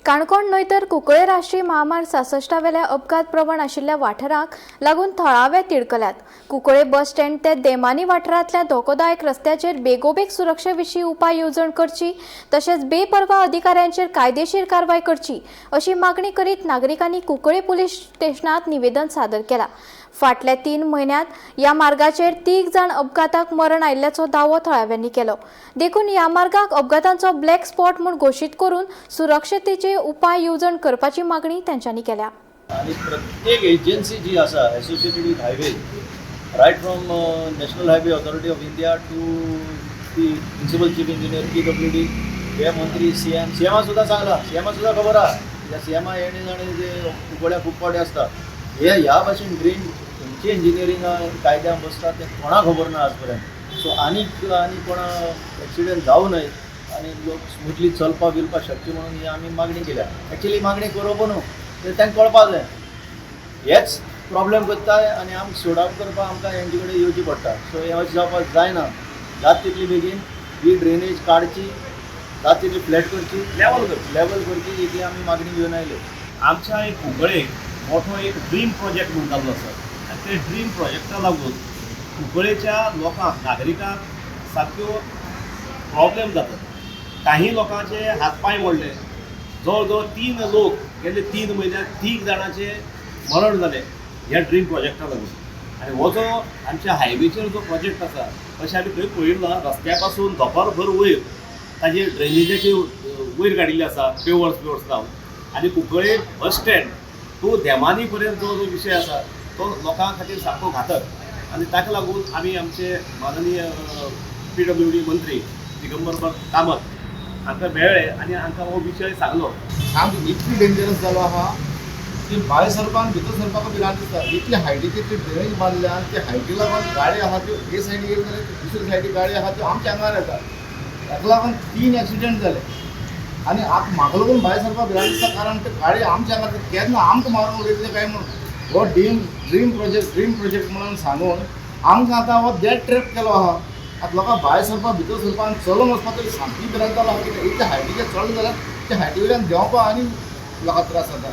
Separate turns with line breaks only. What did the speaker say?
काणकोण न्हय तर कुंकळे राष्ट्रीय महामार्ग 66वेल्या अपघात प्रवण आशिल्ल्या वाठाराक लागून थळावे तिडकल्यात. कुंकळे बस स्टँड ते देमानी वाठारांतल्या धोकोदायक रस्त्याचेर बेगोबेग सुरक्षे विशीं उपाय येवजण करची, तशेंच बेपर्वा अधिकाऱ्यांचेर कायदेशीर कारवाय करची अशी मागणी करीत नागरिकांनी कुंकळे पुलीस स्टेशनात निवेदन सादर केला. फाटल्या 3 म्हयन्यांत ह्या मार्गाचेर 3 जाण अपघाताक मरण आयिल्ल्याचो दावो थळाव्यांनी केलो. देखून ह्या मार्गाक अपघातांचो ब्लॅक स्पॉट म्हूण घोशीत करून सुरक्षतेचे उपाय येवजण करपाची मागणी तांच्यांनी केल्या.
आणि प्रत्येक एजन्सी जी आसा associated with highway, right from National Highway Authority of India to the Principal Chief Engineer, PWD, हे मंत्री, सीएम, सीएमा सुद्दां सांगला. सीएमा सुद्दां खबर आहा, कित्याक सीएमा येणे जाणे जे कुंकळ्या खूब फावटी आसता. हे ह्या भाशेन ड्रेन खंयचे इंजिनियरिंगा कायद्यान बसता तें कोणाक खबर ना आज पर्यंत. सो आनीक आनी कोणा एक्सिडंट जावं नये आनी लोक स्मुथली चलपा बिलपा शकचे म्हणून ही आमी मागणी केल्या. एक्चुली मागणी करप न्हू, ते तांकां कळपाक जाय. हेच प्रॉब्लेम करताय आनी आमकां सोड आउट करपाक आमकां हेंचे कडेन येवची पडटा. सो हें अशें जावपाक जायना. जाता तितली बेगीन ही ड्रेनेज काडची, जाता तितली फ्लॅट करची,
लेवल करची.
लेवल करची, इतली आमी मागणी घेवन आयले.
आमच्या एक कुंकळे मोठो एक ड्रीम प्रोजेक्ट म्हणून जाल्लो आसा आनी ते ड्रीम प्रोजेक्टा लागून कुंकळेच्या लोकांक, नागरिकांक सामक्यो प्रॉब्लेम जातात. काही लोकांचे हात पांय मोडले. जवळ जवळ 3 लोक गेले 3 म्हयन्यात 3 जाणांचे मरण जालें ह्या ड्रीम प्रोजेक्टा लागून. आनी हो जो आमच्या हायवेचेर जो प्रोजेक्ट आसा, अशें आमी खंय पळयलो ना. रस्त्या पासून धोंपर वयर ताजे ड्रेनेजाची वयर काडिल्ली आसा, पेवर्स बिवर्स लावन. आनी कुंकळे बस स्टँड टू देमानी पर्यंत जो जो विशय आसा तो लोकां खातीर सामको घातक. आनी ताका लागून आमी आमचे माननीय पीडब्ल्यूडी मंत्री दिगंबर कामत हांकां मेळ्ळे आनी हांकां हो विशय सांगलो.
सामकी इतली डेंजरस जालो आहा की भायर सरपाक, भितर सरपाक भिरांत दिसता. इतली हायटीची ती ड्रेनेज बांदल्या आनी ते हायटी लागून गाडी आहा त्यो हे सायडी गेली जाल्यार दुसरे सायडी गाडी आहा त्यो आमच्या आंगार येता. ताका लागून 3 एक्सिडंट जाले आनी आतां म्हाका लागून भायर सरपाक भिरांत दिसता, कारण ते गाडी आमच्या आंगार केन्ना आमकां मारून उडयतले काय म्हणून. हो ड्रीम प्रोजेक्ट म्हणून सांगून आमकां आतां हो डेथ ट्रॅप केलो आहा. आतां लोकांक भायर सरपाक, भितर सरपाक आनी चलोन वचपाक तरी सामकी भिरांत जालो आहा. कित्याक इतले हायटीचेर चडले जाल्यार ते हायटी वयल्यान देंवपाक आनी लोकांक त्रास जाता.